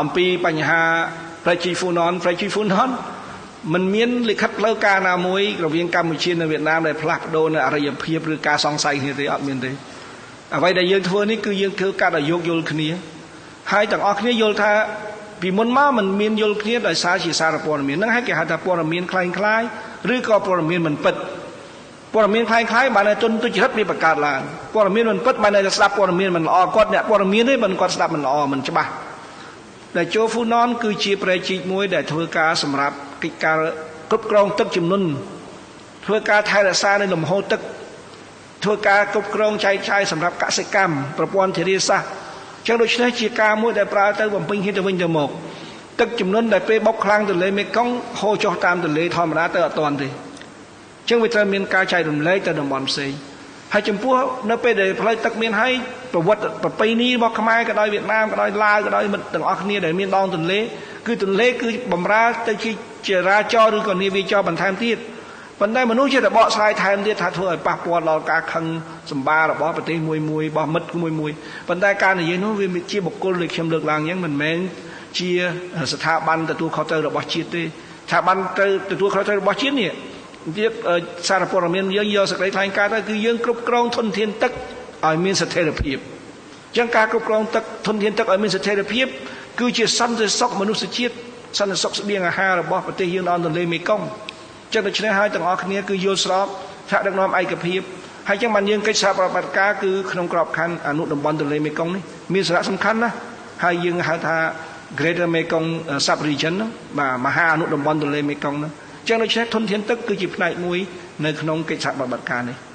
អំពីបញ្ហាព្រែកជីហ្វូណន ព្រែកជីហ្វូណនមិនមានលិខិតផ្លូវការណាមួយរវាងកម្ពុជានិងវៀតណាមដែលផ្លាស់ប្ដូរនៅអរិយភាពឬការសង្ស័យគ្នាទេ អត់មានទេ។ អ្វីដែលយើងធ្វើនេះ គឺយើងធ្វើការដោយយោគយល់គ្នា ហើយទាំងអស់គ្នាយល់ថាពីមុនមកមិនមានយល់គ្នា ដោយសារជាសារព័ត៌មានហ្នឹងហើយ គេហៅថាព័ត៌មានคล้ายៗ ឬក៏ព័ត៌មានមិនពិត។ ព័ត៌មានคล้ายៗបានតែទុនទុច្ចរិតវាបង្កើតឡើង ព័ត៌មានមិនពិតបានតែស្ដាប់ព័ត៌មានមិនល្អ គាត់អ្នកព័ត៌មានទេ មិនគាត់ស្ដាប់មិនល្អ មិនច្បាស់។ ដែលចូលហ្វូណនគឺជាប្រេជីកមួយដែលធ្វើការសម្រាប់កិច្ចការគ្រប់គ្រងទឹកជំនន់ ធ្វើការថែរក្សានៅលំហូរទឹក ធ្វើការគ្រប់គ្រងចែកចាយសម្រាប់កសិកម្ម ប្រព័ន្ធធារាសាស្ត្រ ចឹងដូច្នេះជាការមួយដែលប្រើទៅបំពេញគ្នាទៅវិញទៅមក។ ទឹកជំនន់ដែលពេលបុកខ្លាំងទន្លេមេគង្គហូរចុះតាមទន្លេធម្មតាទៅអត់ទាន់ទេ ចឹងវាត្រូវមានការចែករំលែកទៅតំបន់ផ្សេង។ ហើយចំពោះនៅពេលដែលផ្លូវទឹកមានហើយ ប្រវត្តិប្រពៃណីរបស់ខ្មែរក៏ដោយ វៀតណាមក៏ដោយ ឡាវក៏ដោយ មិត្តទាំងអស់គ្នាដែលមានដងទន្លេ គឺទន្លេគឺបំរើទៅជាចរាចរឬក៏នាវាចរបន្ថែមទៀត ប៉ុន្តែមនុស្សជាតែបកស្រាយថែមទៀតថាធ្វើឲ្យប៉ះពាល់ដល់ការខឹងសម្បារបស់ប្រទេសមួយមួយ របស់មិត្តមួយមួយ ប៉ុន្តែការនិយាយនោះវាជាបុគ្គល ដូចខ្ញុំលើកឡើងអញ្ចឹង មិនមែនជាស្ថាប័នទទួលខុសត្រូវរបស់ជាតិទេ។ ស្ថាប័នត្រូវទទួលខុសត្រូវរបស់ជាតិនេះទៀត សារព័ត៌មានយើងយកសេចក្តីថ្លែងការណ៍ទៅ គឺយើងគ្រប់គ្រងធនធានទឹកឲ្យមានស្ថិរភាព។ អញ្ចឹងការគ្រប់គ្រងទឹក ធនធានទឹកឲ្យមានស្ថិរភាព គឺជាសន្តិសុខមនុស្សជាតិ សន្តិសុខស្បៀងអាហាររបស់ប្រទេសយើងដល់ទន្លេមេគង្គ។ ចឹងដូច្នេះហើយទាំងអស់គ្នាគឺយល់ស្រប ថ្នាក់ដឹកនាំឯកភាពហើយ ចឹងបានយើងកិច្ចសហប្រតិបត្តិការគឺក្នុងក្របខ័ណ្ឌអនុតំបន់ទន្លេមេគង្គនេះមានសារៈសំខាន់ណាស់ ហើយយើងហៅថា Greater Mekong Sub Region បាទ មហាអនុតំបន់ទន្លេមេគង្គហ្នឹង។ ចឹងដូច្នេះធនធានទឹកគឺជាផ្នែកមួយនៅក្នុងកិច្ចសហប្រតិបត្តិការនេះ។